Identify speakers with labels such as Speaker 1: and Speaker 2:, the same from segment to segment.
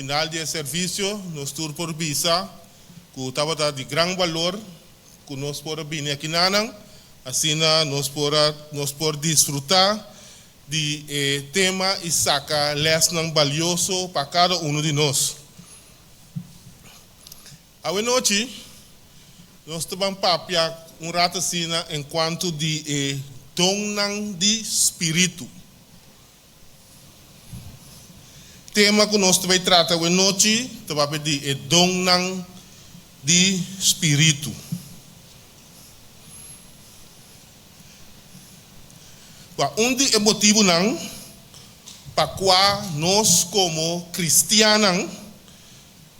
Speaker 1: final di e servisio nos tur por bisa ku tabata di gran balor ku nos por a bini akinanan, asina nos por a nos por disfrutá di e tema i saka lèsnan balioso pa kada unu di nos. Awenochi nos ta ban papia un rat asina enkuanto di e donnan di spiritu. Tema ku nos ta bai trata awenochi ta papia di e donnan di spiritu. Kua un di e motibunan pa kua nos komo kristiannan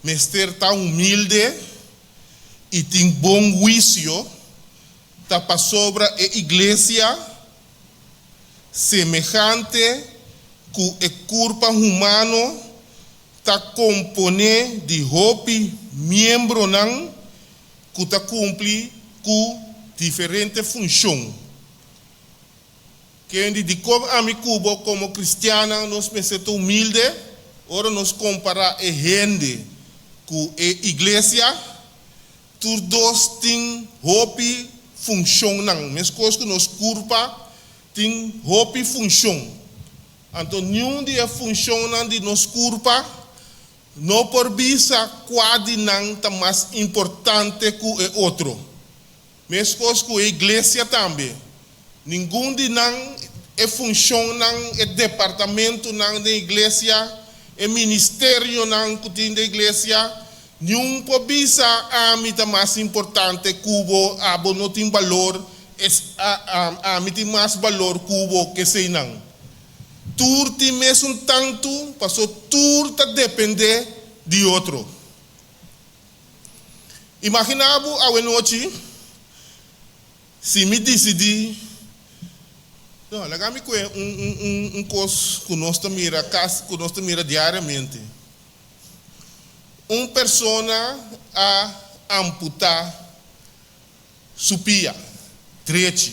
Speaker 1: mester ta humilde i tin bon huisio ta pasobra e iglesia, semehante ku e kurpa humano, ta komponé di hopi miembronan ku ta kumpli ku diferente funshon. Kendi, Dikon ami ku bo komo kristiannan nos mester ta humilde ora nos kompará e hende ku e iglesia? Tur dos tin hopi funshonnan, meskos ku nos kurpa tin hopi funshon. Anto niun di e funshonnan di nos kurpa no por bisa kua di nan ta mas importante ku e otro. Meskos ku e iglesia tambe, ningun di nan, e funshonnan, e departamentunan den iglesia, e ministerionan ku tin den iglesia, niun por bisa, Ami ta mas importante ku bo, abo no tin balor, ami tin mas balor ku bo, keseinan. Tur tin mesun tantu, paso tur ta dependé di otro. Imaginá bo awenochi si mi disidí, no, laga mi kue un un un un kos ku nos ta mira kas ku nos ta mira diariamente. Un persona a amputá su pia drechi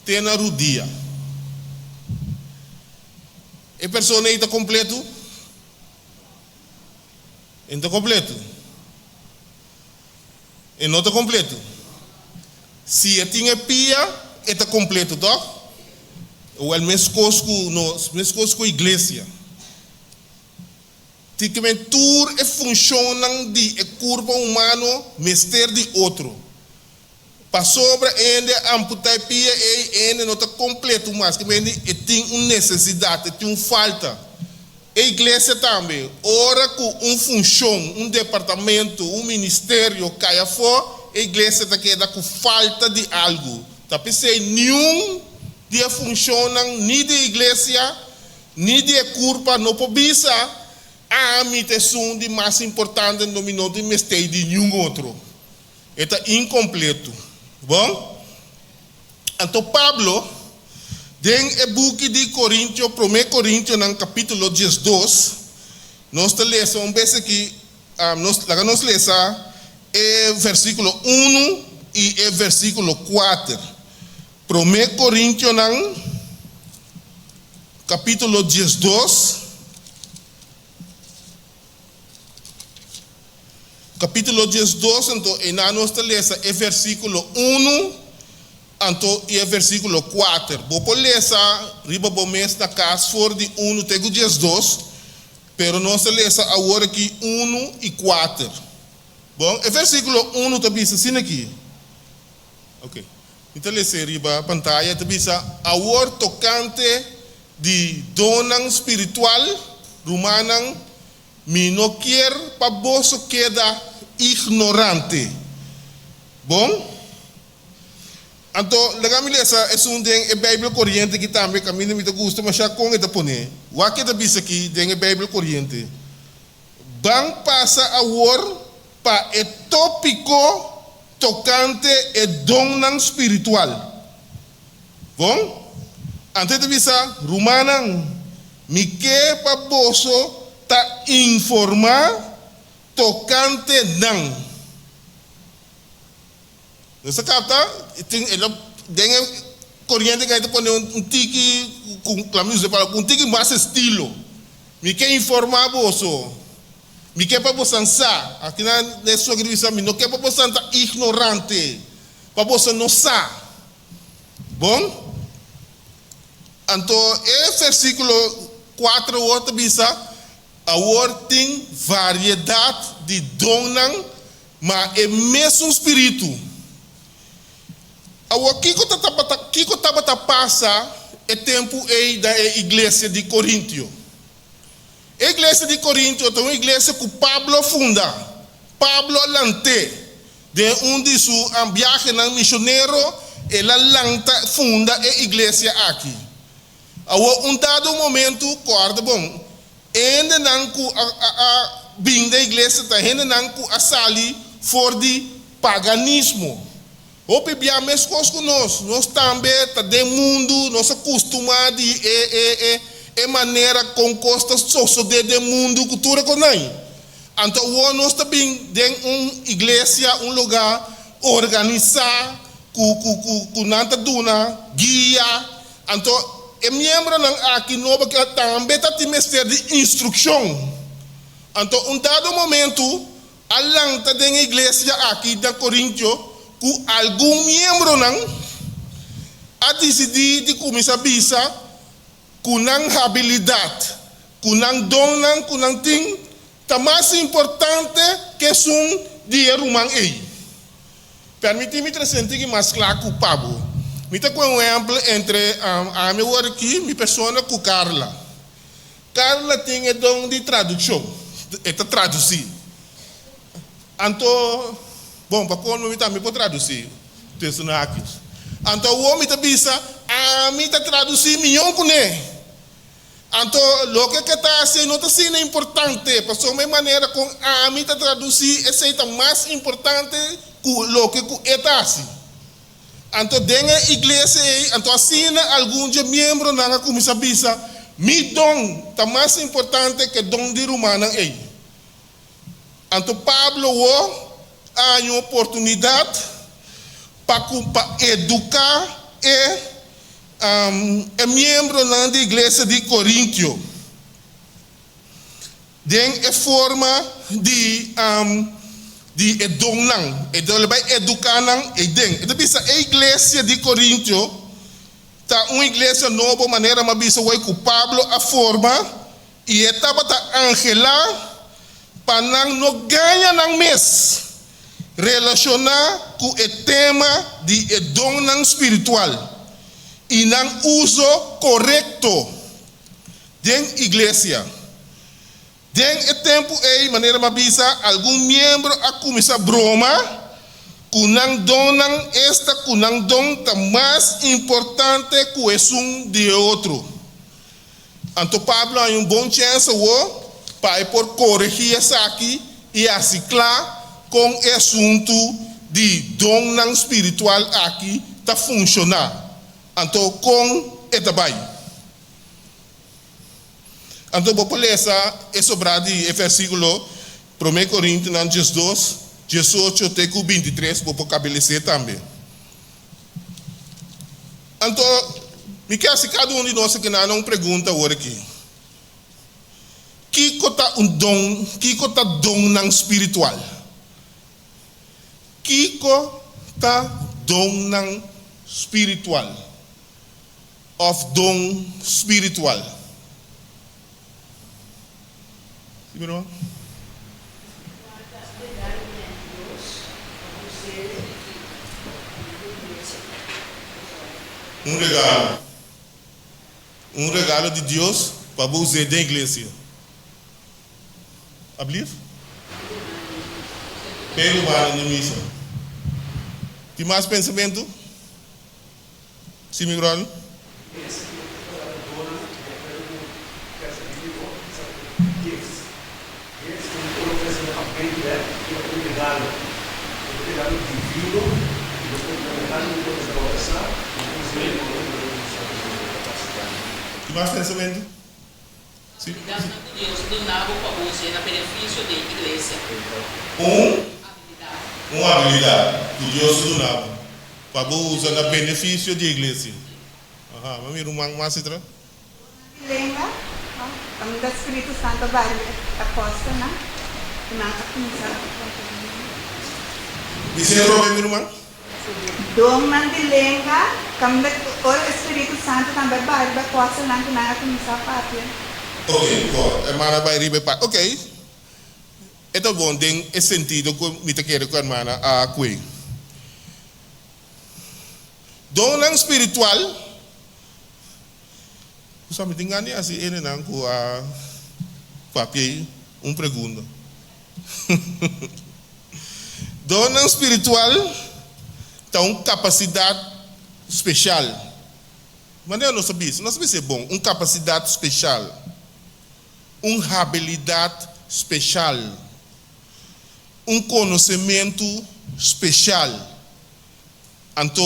Speaker 1: te na rudia. E persona ei ta kompletu? E no ta kompletu. E no ta kompletu. Si e tin e pia, e ta kompletu, tòg? Wèl, meskos ku nos, meskos ku iglesia. Tin ke men tur e funshonnan di e kurpa humano mester di otro. Pasobra e hende a amputá e pia ei, e hende no ta kompleto mas, ke mende e tin un nesesidat, e tin un falta. E iglesia tambe, ora ku un funshon, un departamento, un ministerio kai afó, e iglesia ta keda ku falta di algu. Ta p'esei niun di e funshonnan ni di e iglesia ni di e kurpa no por bisa, Ami ta esun di mas importante, no mi no tin mester di niun otro. E ta inkompleto. Bon, anto Pablo, den e buki di Korintio, Promé Korintionan kapítulo 12, nos ta lesa un bes aki, nos, laga nos lesa e versíkulo unu i e versíkulo kuater. Promé Korintionan kapítulo 12. Capítulo 12, anto einan nos ta lesa e versículo unu anto i e versículo kuater. Bo por lesa riba bo mes na cas for di unu te ku 12, pero nos ta lesa awor aki unu i kuater. Bon, e versículo unu ta bisa asina aki. Ok, mi ta lesa riba pantaya, e ta bisa, Awor tocante di donnan spiritual, rumannan, Mi no kier pa boso keda ignorante. Bon? Anto, laga mi lesa esun den e Bijbel Koriente aki tambe, kaminda mi ta gusta mashá kon e ta pone. Wak e ta bisa aki den e Bijbel Koriente, Ban pasa awor pa e tópiko tokante e donnan spiritual. Bon, anto e ta bisa, Rumannan, mi ke pa boso ta informá tokante nan. Nos ta kapta? Tin, e lo, den e koriente ku a ta pone un tiki, ku, laat mi usa e palabra, un tiki mas estilo. Mi ke informá boso. Mi ke pa bosan sa, akinan Hesus a bisa, mi no ke pa bosan ta ignorante, pa boso no sa. Bon? Anto e versíkulo kuater awor ta bisa, Awor tin variedat di donnan, ma e mesun spiritu. Awor kiko ta tabata kiko tabata pasa e tempu ei den e iglesia di Korintio? E iglesia di Korintio ta un iglesia ku Pablo a funda. Pablo a lant'é. Den un di su biahenan misionero, el a lanta funda e iglesia aki. Awor un dado momentu, kòrda bon, e hendenan ku a a bin den iglesia ta hendenan ku a sali for di paganismo. Hopi bia meskos ku nos, nos tambe ta den mundu, nos a kustumá di e e e e manera kon kos ta sosodé den mundu ku tur e kosnan. Anto awor nos ta bin den un iglesia, un lugá organisá ku ku ku ku nan ta duna guia. Anto e miembronan aki nobo ke tambe ta tin mester di instrukshon. Anto un dado momentu a lanta den e iglesia aki na Korintio ku algun miembronan a disidí di kuminsá bisa ku nan habilidat, ku nan donnan ku nan tin ta mas importante ku esun di e ruman ei. Permití mi trese un tiki mas kla ku pa bo. Mi ta kohe un ehèmpel entre ami awor aki, mi persona ku Carla. Carla tin e don di tradukshon, e ta tradusí. Anto, bon, pa kolmo mi tambe por tradusí tussen haakjes. Anto awor mi ta bisa, ami ta tradusí mihó kuné. Anto loke ke ta hasi no ta asina importante, pasobra e manera kon ami ta tradusí esei ta mas importante ku loke ku e ta hasi. Anto den e iglesia ei, anto asina algun dje miembronan a kuminsá bisa, Mi don ta mas importante ku e don di rumannan ei. Anto Pablo wo a haña un oportunidat pa ku pa eduká e e miembronan di iglesia di Korintio den e forma di di e donnan. E ta bai eduká nan eiden. E ta bisa e iglesia di Korintio ta un iglesia nobo manera mi a bisa wei ku Pablo a forma I e tabata anhelá pa nan no gaña nan mes relashoná ku e tema di e donnan spiritual i nan uso korekto den iglesia. Den e tempu ei, manera mi a bisa, algun miembro a kuminsá broma ku nan donnan, esta ku nan don ta mas importante ku esun di e otro. Anto Pablo haña un bon chèns awor pa e por koregí esaki i hasi kla kon e asuntu di donnan spiritual aki ta funshoná. Anto kon e ta bai? Anto bo por lesa e sobrá di e versíkulo Promé Korintionan 12, 18 te ku 23, bo por kabeles'é tambe. Anto, mi ke hasi kada un di nos aki nan un pregunta awor aki. Kiko ta un don, kiko ta donnan spiritual? Kiko ta donnan spiritual òf don spiritual? Sí, mi ruman? Un regalo. Un regalo di Dios pa bo us'é den iglesia. Ablief? P'e rumannan di misa. Tin mas pensamentu? Sí, mi bròder. Tin mas pensamentu? Sí.
Speaker 2: Abilidatnan ku Dios duna bo pa bo us'é na benefisio di e iglesia.
Speaker 1: Un
Speaker 2: Abilidat.
Speaker 1: Un abilidat ku Dios duna bo pa bo usa na benefisio di e iglesia. Aha, mi ruman mas itra.
Speaker 3: Dona di lenga, no? Kaminda Spiritu Santo a bari e apòstelnan. Ku nan a kuminsá papia den lenga.
Speaker 1: Bis'é atrobe, mi ruman.
Speaker 3: Donnan di lenga, kaminda ku ora e Spiritu Santu tambe a bai riba e apòstelnan ku nan a kuminsá papia.
Speaker 1: Ok, bon, hermana bai riba e parti. Ok, e ta bon den e sentido ku mi ta kere ku hermana a kue. Donnan spiritual, Sa mi tin gana di hasi enenan ku a papia ei un pregunta. Donnan spiritual ta un kapasidat speshal. Manera nos ta bisa? Nos ta bisa e bon, un kapasidat speshal, un habilidat speshal, un konosementu speshal. Anto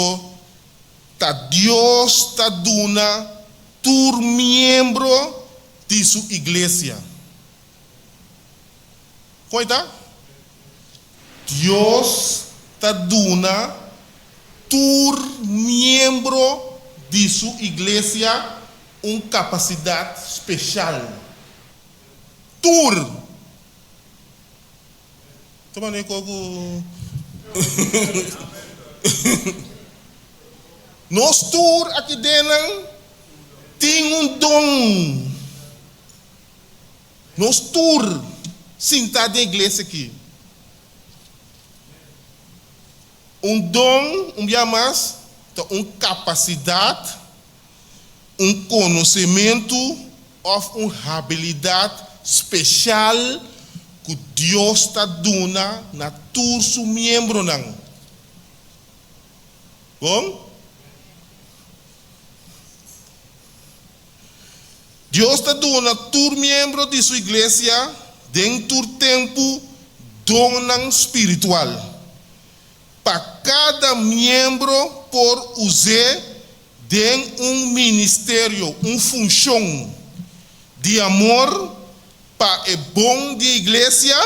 Speaker 1: ta Dios ta duna tur miembro di su iglesia. Kon e ta? Dios ta duna tur miembro di su iglesia un kapasidat speshal. Tur! Ta manera ku nos tur aki dennan tin un don. Nos tur sintá den iglesia aki. Un don, un bia mas, ta un kapasidat, un konosementu òf un habilidat speshal ku Dios ta duna na tur su miembronan. Bon? Dios ta duna tur miembro di su iglesia den tur tempu donnan spiritual, pa kada miembro por us'é den un ministerio, un funshon di amor pa e bon di e iglesia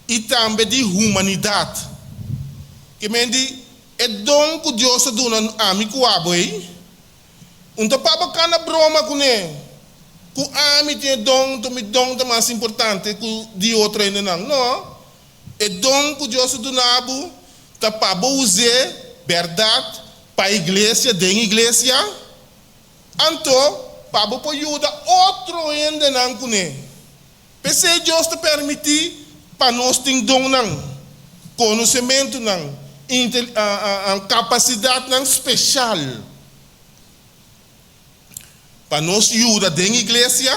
Speaker 1: i tambe di humanidat. Ke men di e don ku Dios a duna ami ku abo ei, Un ta pa bo kana broma kuné ku ami tin e don, anto mi don ta mas importante ku di otro hendenan. No, e don ku Dios a duna bo ta pa bo us'é bèrdat pa iglesia, den iglesia, anto pa bo por yuda otro hendenan kuné. P'esei Dios ta permití pa nos tin donnan, konosementunan, kapasidatnan speshal pa nos yuda den iglesia,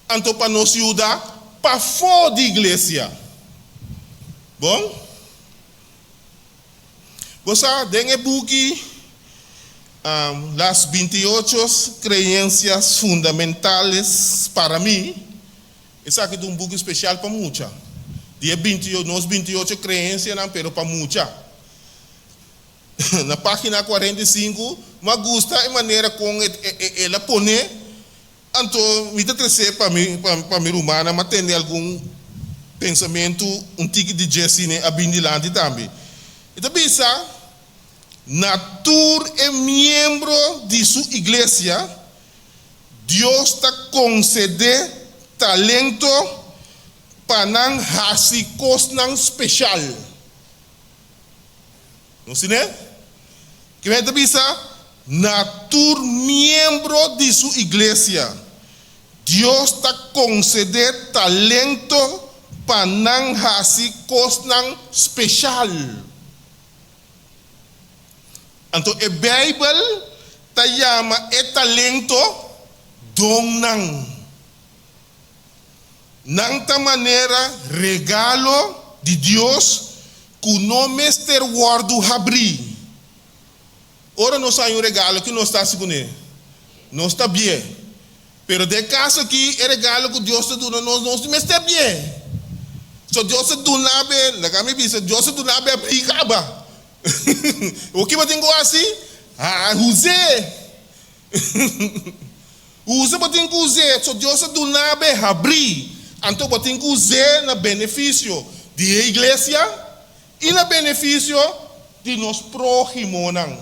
Speaker 1: anto pa nos yuda pafó di iglesia. Bon? Bo sa, den e buki Las 28 Creencias Fundamentales para Mi, esaki ta un buki spesial pa mucha, di e nos 28 creencianan pero pa mucha. Na pagina 45, mi a gusta e manera con el a pone, anto mi ta trece pa mi pa mi rumannan, mi a tende algun pensamentu un tiki di dje asina a bin dilanti tambe. E ta bisa, Na tur e miembro di su iglesia, Dios ta concede talento pa nan haci cosnan special. Nos tine? Kimen ta bisa? Na tur miembro di su iglesia, Dios ta concede talento pa nan haci cosnan special. Anto e Bijbel ta yama e talento donnan. Nan ta manera regalo di Dios ku no mester wòrdu habrí. Ora nos haña un regalo, ki nos ta hasi kuné? Nos ta bié. Pero den e kaso akí, e regalo ku Dios ta duna nos, nos no mester bié. So Dios ta duna be, laga mi bisa, Dios ta duna be abrí kaba. Bo ki bo tin ku hasi? Ha, huz'é. Usa bo tin ku us'é, so Dios a duna bo e habrí, anto bo tin ku us'é na benefisio di e iglesia i na benefisio di nos próhimonan.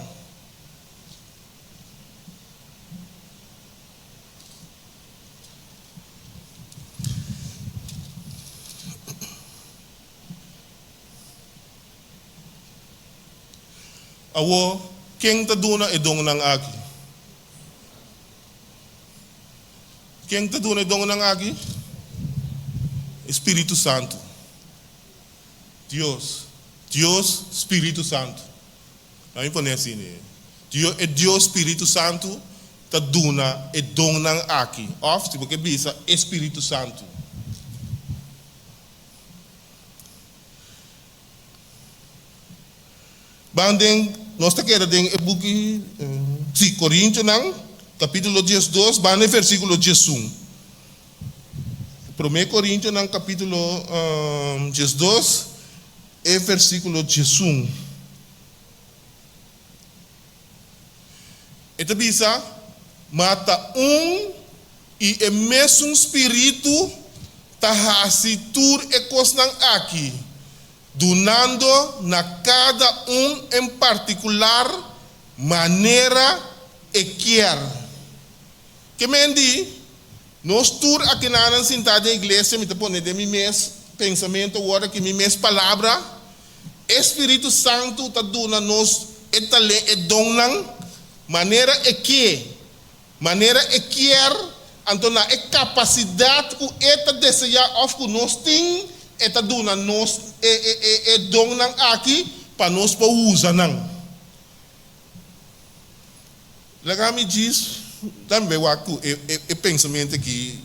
Speaker 1: Awor, ken ta duna e donnan aki? Ken ta duna e donnan aki? E Spiritu Santu. Dios. Dios Spiritu Santu. Laat mi pone asina. Dios, e Dios Spiritu Santu ta duna e donnan aki. Òf, si bo ke bisa, e Spiritu Santu. Ban den, nos ta keda den e buki, sí, Korintionan, kapítulo diesdos, ban na e versíkulo diesun. Promé Korintionan kapítulo 12, e versíkulo 11. E ta bisa, Ma ta un i e mesun spiritu ta hasi tur e kosnan aki, dunando na kada un en partikular manera e kier. Ke men di, Nos tur akinanan sintá den iglesia, mi ta pone den mi mes pensamentu awor aki, mi mes palabra, e Spiritu Santu ta duna nos e talen, e donnan, manera e ke, manera e kier, anto na e kapasidat ku e ta deseá òf ku nos tin, e ta duna nos e e e e donnan aki pa nos por usa nan. Laga mi djis tambe wak ku e e pensamentu aki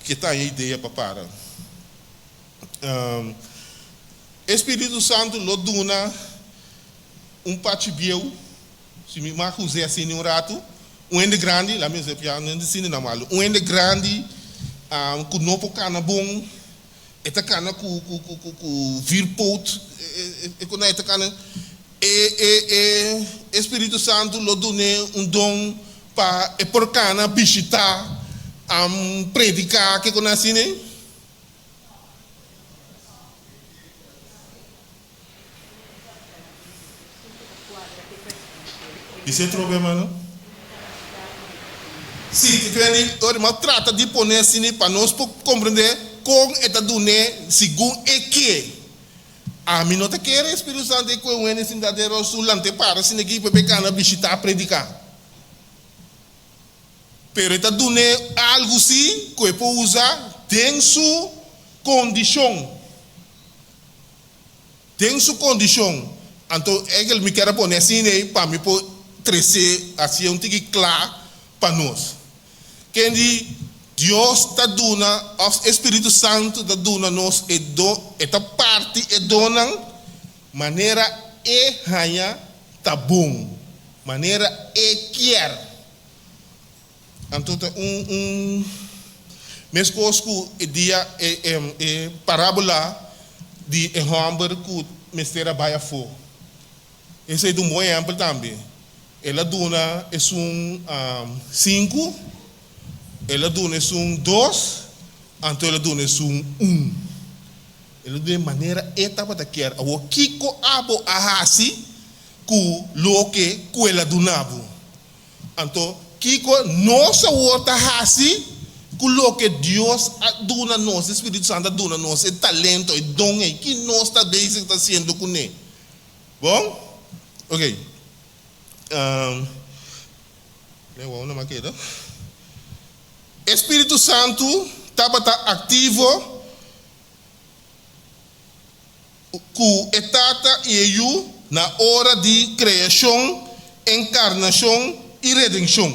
Speaker 1: ke ta e idea pa para. E Spiritu Santu lo duna un pachi bieu, si mi mag us'é asina un ratu, un hende grandi, laga mi us'é pia no hende asina na malu, un hende grandi ku no por kana bon, e ta kana ku ku ku ku vierpoot, e ku nan e ta kana. E e e e Spiritu Santu lo dun'é un don pa e por kana bishitá, prediká, kiko nan asina ei? Bis'é trobe, hermano. Sí, ti kende di ora mi a trata di pone asina pa nos por komprendé kon e ta dun'é segun e ke. Ami no ta kere Spiritu Santu e kue un hende sinta den rolstoel lant'é para asina aki pa e kana bishitá prediká. Pero e ta dun'é algu sí ku e por usa den su kondishon. Den su kondishon. Anto egel mi kier a pone asina ei pa mi por trese hasié un tiki kla pa nos. Ken di Dios ta duna òf e Spiritu Santu ta duna nos e don, e ta parti e donnan manera e haña ta bon, manera e kier. Anto ta un un meskos ku e dia e e parábola di e hòmber ku mester a bai afó. Esei ta un bon ehèmpel tambe. El a duna esun sinku, el a duna esun dos, anto el a duna esun un. El a duna e manera e tabata kier. Awor, kiko abo a hasi ku loke ku el a duna bo? Anto, kiko nos awor ta hasi ku loke Dios a duna nos, e spiritu santu a duna nos, e talento, e don ei? Ki nos ta bezig ta hasiendo kuné? Bon? Ok. Lei wou na keda. E spiritu santu tabata aktivo ku e Tata i e Yu na ora di kreashon, enkarnashon i redenshon.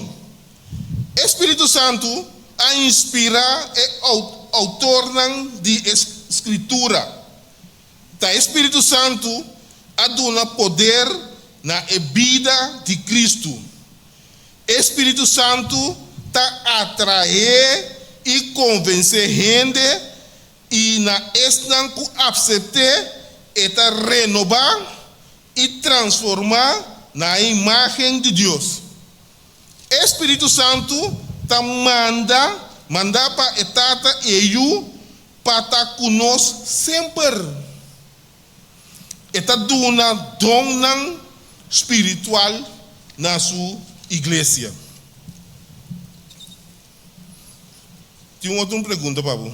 Speaker 1: E spiritu santu a inspirá e outornan di e Skritura. Ta e Spiritu Santu a duna poder na e bida di Kristu. E Spiritu Santu ta atraé i konvensé hende i na esnan ku apsept'é e ta renobá i transformá na e imágen di Dios. E Spiritu Santu ta manda mandá pa e Tata i e Yu pa ta ku nos semper. E ta duna donnan spiritual na su iglesia. Tin un otro pregunta pa bo.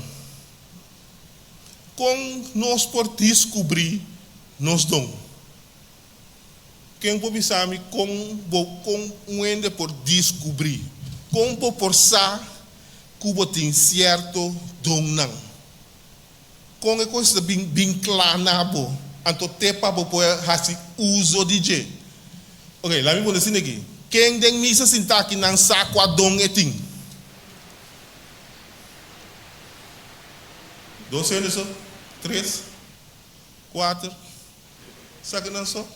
Speaker 1: Kon nos por diskubrí nos don? Ken por bisa mi kon bo kon un hende por diskubrí? Kon bo por sa ku bo tin sierto donnan? Kon e kos ta bin bin kla na bo, anto te pa bo por hasi uso di dje? Ok, laat mi pone asina aki, Ken den misa sinta aki nan sa kua don e tin? Dos hende so? Tres? Kuater? Sa ki nan so?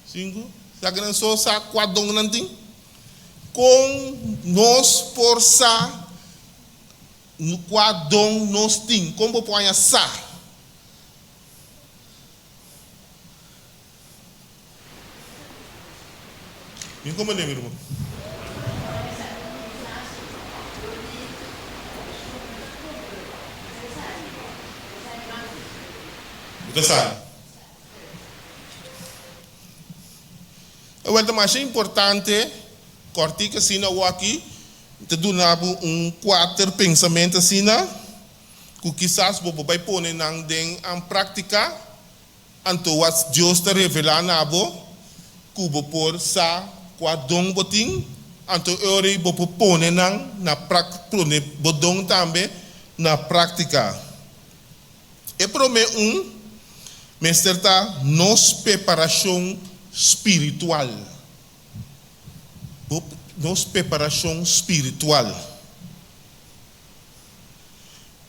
Speaker 1: Sinku? Sa ki nan so sa kua don nan tin? Kon nos por sa kua don nos tin? Kon bo por haña sa? Mi comprende mi ruman. Bo ta sabi. Awel ta masha importante kòrtik asina awaki mi ta duna bo un kuater pensamentu asina ku kisas bo por bai pone nan den práktika. Anto wat Dios ta revelá na bo, ku bo por sa kua don bo tin, anto e ora ei bo por pone nan na prak, pone bo don tambe na práktika. E promé un mester ta nos preparashon spiritual. Bo, nos preparashon spiritual.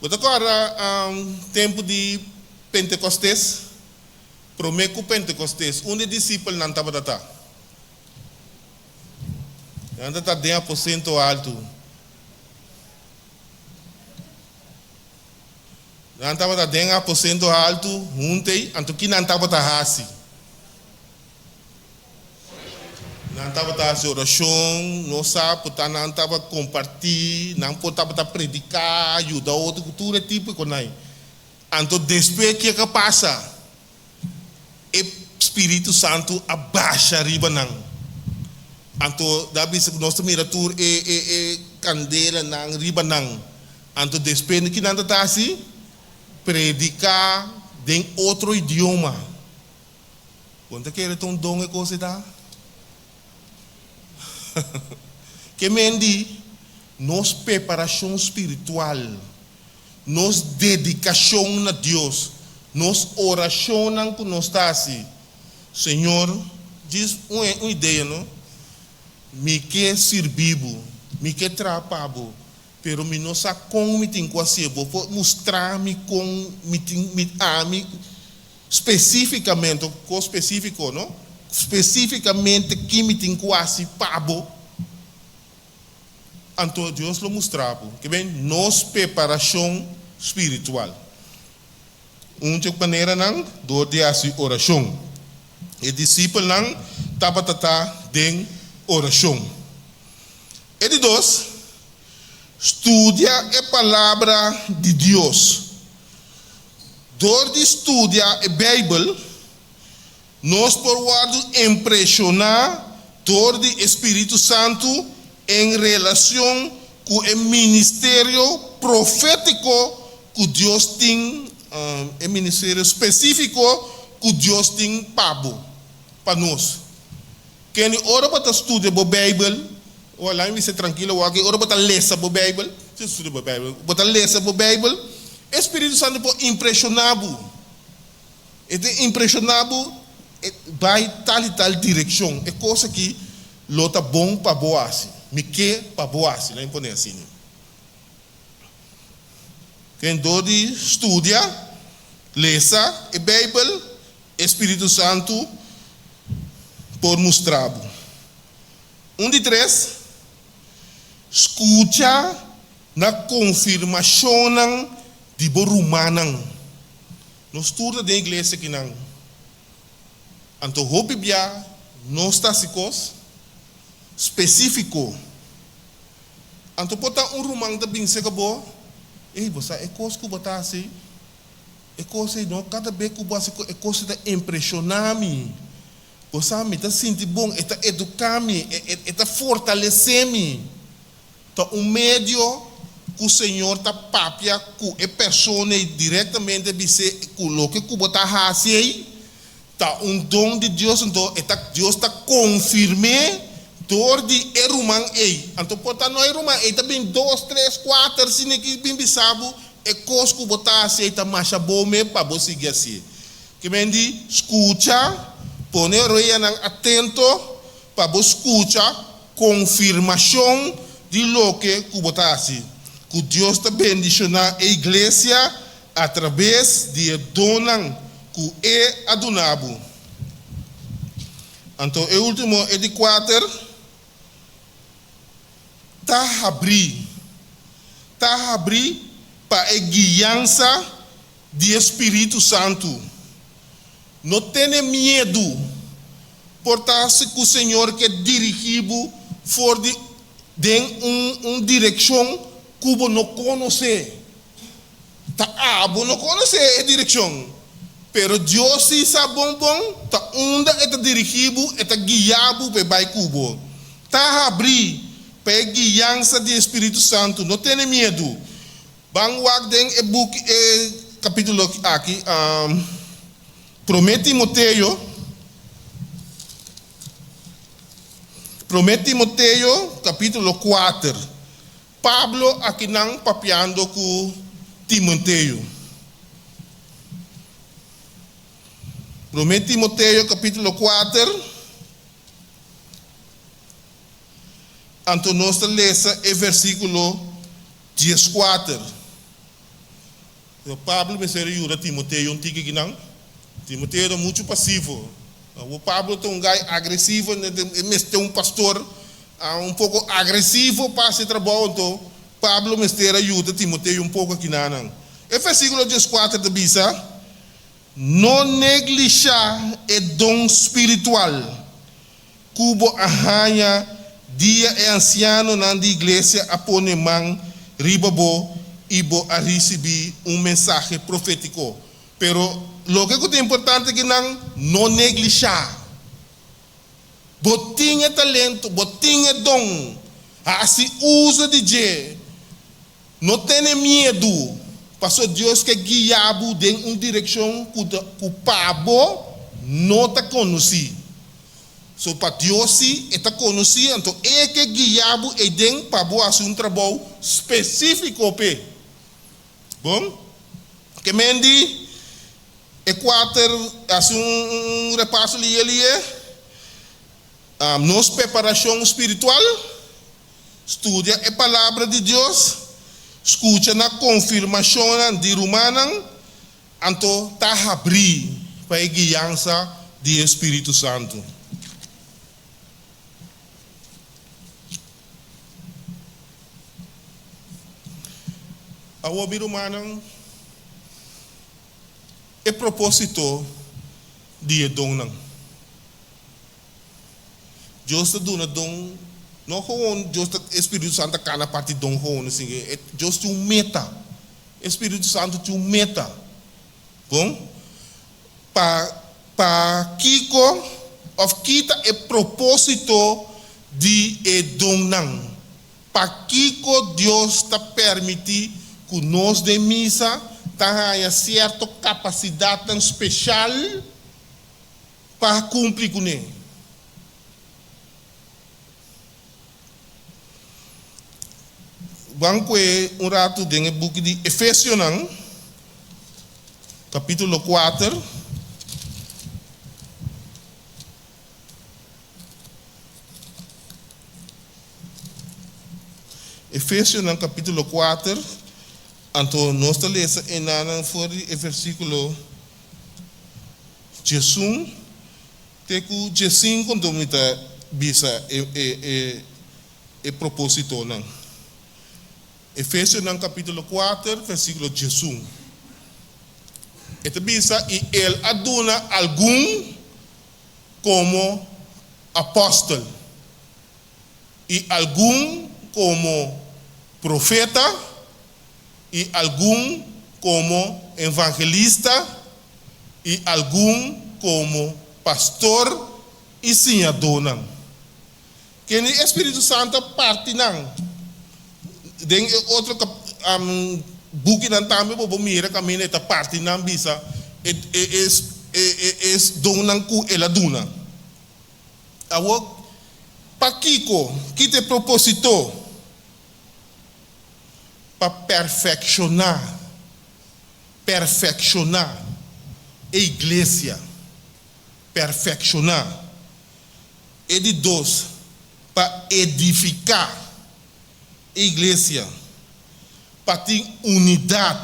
Speaker 1: Bo ta kòrda tempu di Pentekostes? Promé ku Pentekostes, unda e disipelnan tabata ta? Nan tabata den aposento altu. Nan tabata den aposento altu huntu ei, anto ki nan tabata hasi? Nan tabata hasi orashon, nos sa por ta nan tabata kompartí, nan por tabata prediká, yuda otro ku tur e tipo di konai. Anto despues ke a pasa? E Spiritu Santu a basha riba nan. Anto da bisa ku nos ta mira tur e e e kandelanan riba nan. Anto despues ki nan ta hasi? Prediká den otro idioma. Bo no ta kere ta un don e kos ei ta? Ke men di nos preparashon spiritual, nos dedikashon na Dios, nos orashonnan ku nos ta hasi, Señor, djis un un idea no, mi ke sirbi bo, mi ke traha pa bo, pero mi no sa kon mi tin ku hasié, bo por mustra mi kon mi tin mi ami Spesífikamente, kos spesífiko, no? Spesífikamente ki mi tin ku hasi pa bo? Anto Dios lo mustra bo. Ke ben nos preparashon spiritual. Un dje maneranan, dor di hasi orashon. E disipelnan tabata ta den orashon. E di dos, studia e Palabra di Dios. Dor di studia e Bijbel, nos por wòrdu impreshoná dor di e Spiritu Santu en relacion ku e ministerio profétiko ku Dios tin, e ministerio spesífiko ku Dios tin pa bo, pa nos. Kende ora bo ta studia bo Bijbel, o laat mi bisa trankilo awor aki, ora bo ta lesa bo Bijbel, si studia bo Bijbel, bo ta lesa bo Bijbel, e Spiritu Santu por impreshoná bo. E ta impreshoná bo bai tal i tal direkshon. E kos aki lo ta bon pa bo hasi. Mi ke pa bo hasi, laat mi pone asina. Ken dor di studia, lesa e Bijbel, E Spiritu Santu por mustra bo. Un di tres, skucha na konfirmashonnan di bo rumannan. Nos tur ta den iglesia akinan. Anto hopi bia nos ta hasi kos spesífiko. Anto por ta un ruman ta bin serka bo, Ey, bo sa e kos ku bo ta hasi? E kos ei no, kada be ku bo hasi e kos ei ta impreshoná mi. Bo sa, mi ta sinti bon, e ta eduká mi, e ta fortalesé mi. Ta un medio ku Señor ta papia ku e persona ei direktamente bis'é ku loke ku bo ta hasi ei. Ta un don di Dios, anto e ta Dios ta konfirm'é dor di e ruman ei. Anto por ta no e ruman ei ta bin dos, tres, kuater sine ki bin bisa bo e kos ku bo ta hasi ei ta masha bon me pa bo sigui hasié. Ke men di skucha, pone oreyanan atento pa bo skucha konfirmashon di loke ku bo ta hasi. Ku Dios ta bendishoná e iglesia Atrabes di e donnan ku E a duna bo. Anto e último, e di kuater, ta habrí. Ta habrí pa e guiansa di e Spiritu Santu. No tene miedu, por ta si ku Señor ke dirigí bo for di den un un direkshon ku bo no konosé. Ta abo no konosé e direkshon, pero Dios sí sa bon bon ta unda e ta dirigí bo, e ta guiá bo pa e bai ku bo. Ta habrí pa e guiansa di e Spiritu Santu. No tene miedu. Ban wak den e buki e kapítulo aki, Promé Timoteo, Promé Timoteo kapítulo kuater. Pablo akinan papiando ku Timoteo. Promé Timoteo kapítulo kuater, anto nos ta lesa e versíkulo dieskuater. Pablo mester a yuda Timoteo un tiki akinan. Timoteo ta muchu pasivo. Awor Pablo ta un gai agresivo, e mester un pastor un poko agresivo pa hasi e trabou, anto Pablo mester a yuda Timoteo un poko akinanan. E versíkulo dieskuater ta bisa, No neglishá e don spiritual ku bo a haña dia e ansianonan di iglesia a pone man riba bo i bo a risibí un mensahe profétiko. Pero loke ku ta importante ki nan no neglishá. Bo tin e talento, bo tin e don, hasi uso di dje. No tene miedu, paso Dios ke guia bo den un direkshon ku ta ku pa bo no ta konosí. So pa Dios sí e ta konosí, anto e ke guia bo eiden pa bo hasi un trabou spesífiko p'e. Bon, ke men di e kuater, hasi un repaso lihe lihe, nos preparashon spiritual. Studia e Palabra di Dios, skucha na konfirmashonnan di rumannan, anto ta habrí pa e guiansa di e spiritu santu. Awor, mi rumannan, e propósito di e donnan. Dios ta duna don, no gewoon Dios ta, e Spiritu Santu ta kana parti don gewoon asin, e Dios tin un meta, e Spiritu Santu tin un meta, bon, pa pa kiko òf ki ta e propósito di e donnan, pakiko Dios ta permití ku nos den misa ta haña sierto kapasidatnan speshal pa kumpli kuné. Ban kue un ratu den e buki di Efesionan, kapítulo kuater. Efesionan kapítulo kuater, anto nos ta lesa enanan for di e versíkulo Djesun te ku djesinku anto mi ta bisa e e e e propositonan. Efesionan kapítulo kuater versíkulo djesun. E ta bisa, I el a duna algun komo apòstel, i algun komo profeta, i algun komo evangelista, i algun komo pastor i siñadónan. Kende e Spiritu Santu a parti nan? Den e otro bukinan tambe bo por mira kaminda e ta parti nan bisa e. e donnan ku el a duna. Awor, pakiko? Ki ta e propósito? Pa perfekshoná, perfekshoná e iglesia, perfekshoná. E di dos, pa edifiká e iglesia, pa tin unidat,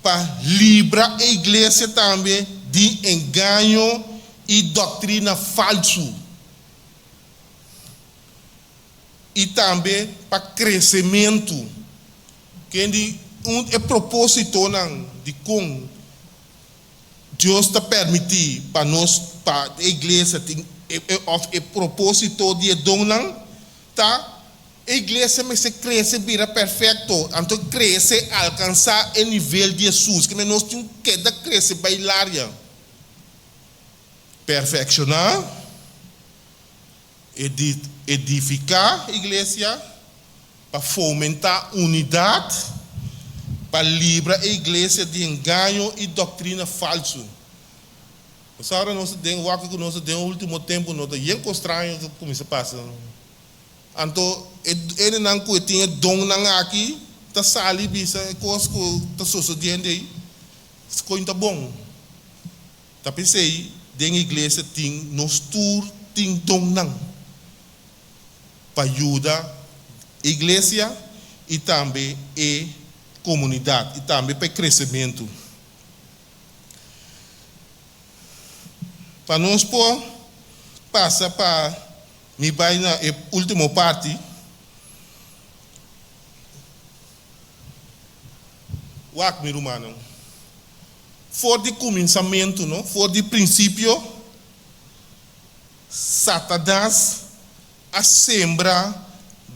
Speaker 1: pa libra e iglesia tambe di engaño i doktrina falsu, i tambe pa kresementu. Ken di un e propósitonan dikon Dios ta permití pa nos pa e iglesia tin òf e propósito di e donnan ta e iglesia mester krese bira perfekto, anto krese alkansá e nivel di Hesus, kimen nos tin keda krese bai laria, perfekshoná, edifiká iglesia, pa fomentá unidat, pa libra e iglesia di engaño i doktrina falsu. Nos ora nos ta den wak ku nos ta den último tempu no ta yen kos straño ta kuminsá pasa. Anto e hendenan ku e tin e donnan aki ta sali bisa e kos ku ta sosodiendo ei, koin ta bon. Ta p'esei den iglesia tin nos tur tin donnan pa yuda iglesia i tambe e komunidat i tambe pa e kresementu. Pa nos por pasa pa mi bai na e ultimo parti. Wak mi rumannan. For di kuminsamentu, no, for di prinsipio, Satanas a sembra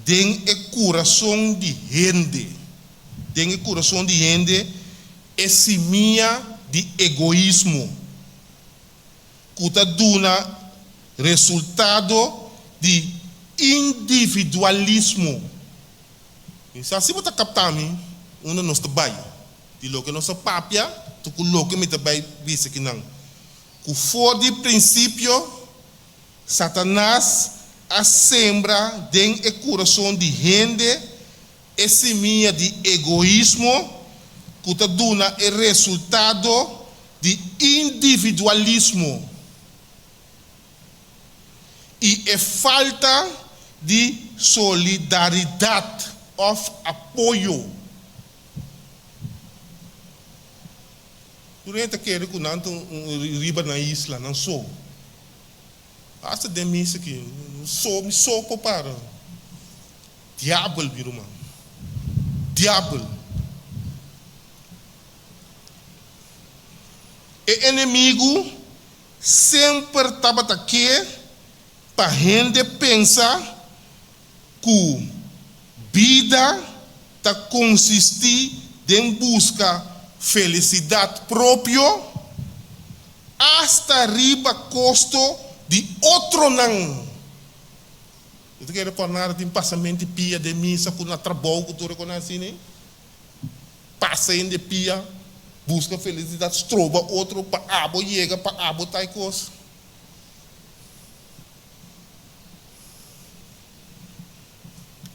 Speaker 1: den e kurason di hende, den e kurason di hende, e simia di egoismo, ku ta duna resultado di individualismo. Mi sa si bo ta kapta mi unda nos ta bai. Di loke nos a papia ta ku loke mi ta bai bisa kinan, ku for di prinsipio Satanas a sembra den e kurason di hende e simia di egoismo ku ta duna e resultado di individualismo i e falta di solidaridat òf apoyo. Tur hende ta kere ku nan ta riba nan isla, nan so. Asta den misa aki, so, mi so por para. Diabel, mi ruman. Diabel. E enemigu semper tabata ke pa hende pensa ku bida ta konsistí den buska felisidat propio asta riba kosto di otronan. Bo ta kere por nada tin pasament'i pia den misa ku na trabou ku tur e konan asina ei? Pasa hende pia, buska felisidat, stroba otro pa abo yega, pa abo ta e kos.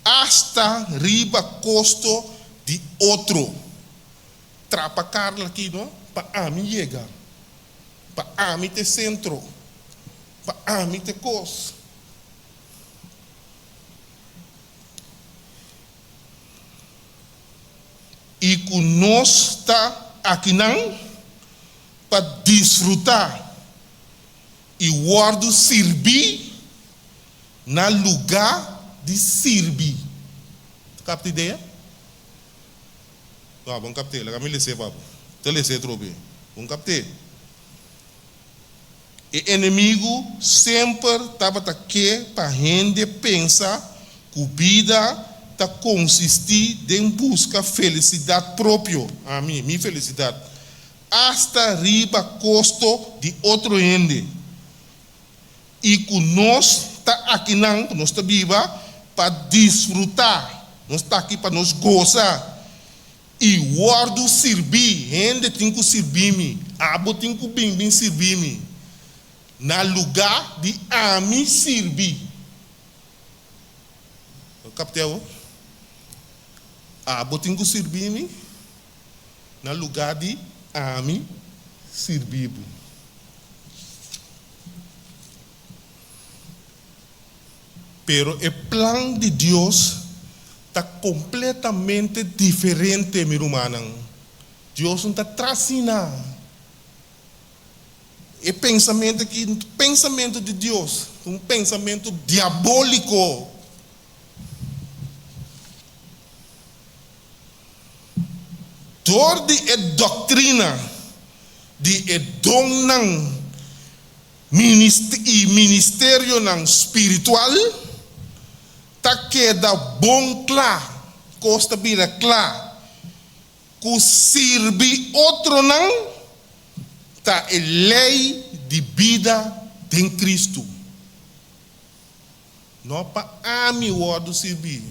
Speaker 1: Hasta riba kosto di otro. Trapa Carla aki no, pa ami yega, pa ami ta e sentro, pa ami ta e kos. I ku nos ta akinan pa disfrutá i wòrdu sirbí na lugá di sirbi. Ta kapta idea? No, bon kapt'é. Laga mi les'é pa bo. Ta les'é atrobe. Bon kapt'é. E enemigu semper tabata ke pa hende pensa ku bida ta konsistí den buska felisidat propio, ami, mi felisidat, asta riba kosto di otro hende, i ku nos ta akinan, ku nos ta biba, pa disfrutá, nos ta aki pa nos gosa. I wòrdu sirbí, hende tin ku sirbí mi, abo tin ku bin bin sirbí mi, na lugá di ami sirbi. Bo kapt'é awor? Abo tin ku sirbí mi na lugá di ami sirbí bo. Pero e plan di Dios ta completamente diferente, mi rumannan. Dios no ta trasina. E pensamento aki no ta pensamento di Dios, ta un pensamento diabolico. Door di e doctrina di e donnan i ministerionan spiritual ta keda bon kla, kos ta bira kla ku sirbi otronan ta e lei di bida den Kristu. No pa ami wòrdu sirbí,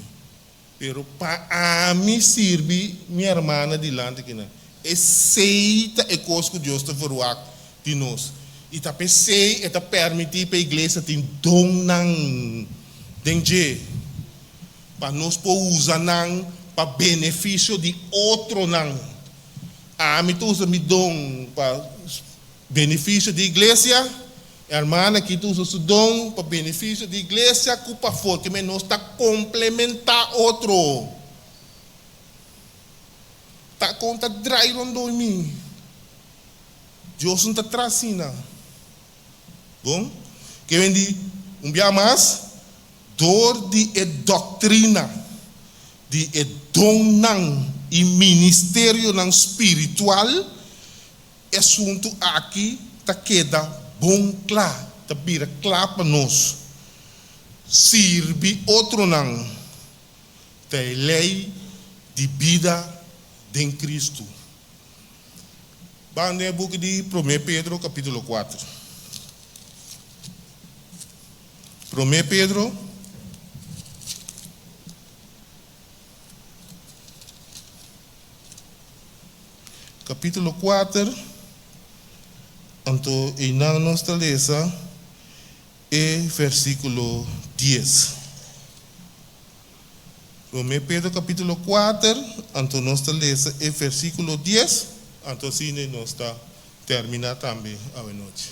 Speaker 1: pero pa ami sirbi mi hermana dilanti kinan. Esei ta e kos ku Dios ta verwagt di nos. I ta p'esei e ta permití pa e iglesia tin donnan den dje, pa nos por usa nan pa benefisio di otronan. Ami ta usa mi don pa benefisio di iglesia. E hermana aki ta usa su don pa benefisio di iglesia ku pafó, ke men nos ta komplementá otro. Ta kon ta drai rondó mi. Dios no ta traha asina. Bon, ke men di un bia mas, dor di e doktrina di e donnan i ministerionan spiritual, E asuntu aki ta keda bon kla, ta bira kla pa nos. Sirbi otronan ta e lei di bida den Kristu. Ban den e buki di Promé Pedro kapítulo kuater. Promé Pedro. Capítulo kuater, anto einan nos ta lesa e versículo dies. Promé Pedro capítulo kuater, anto nos ta lesa e versículo dies, anto asina nos ta terminá tambe awenochi.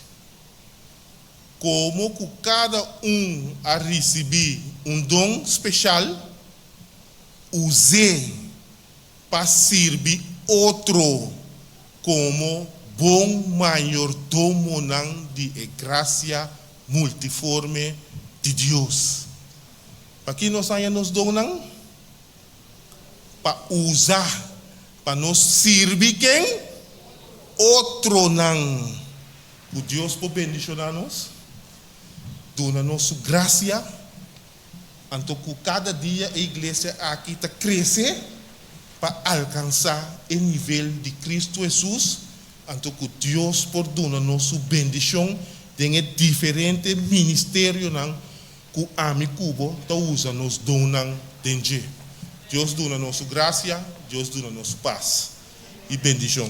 Speaker 1: Komo ku kada un a risibí un don speshal, us'é pa sirbi otro komo bon mayordomonan di e grasia multiforme di Dios. Paki nos haña nos donnan? Pa usa pa nos sirbi ken? Otronan. Ku Dios por bendishoná nos, duna nos su grasia. Anto ku kada dia e iglesia aki ta krese pa alkansá e nivel di Kristu Hesus, anto ku Dios por duna nos su bendishon den e diferente ministerionan ku ami ku bo ta usa nos donnan den dje. Dios duna nos su grasia, Dios duna nos su pas i bendishon.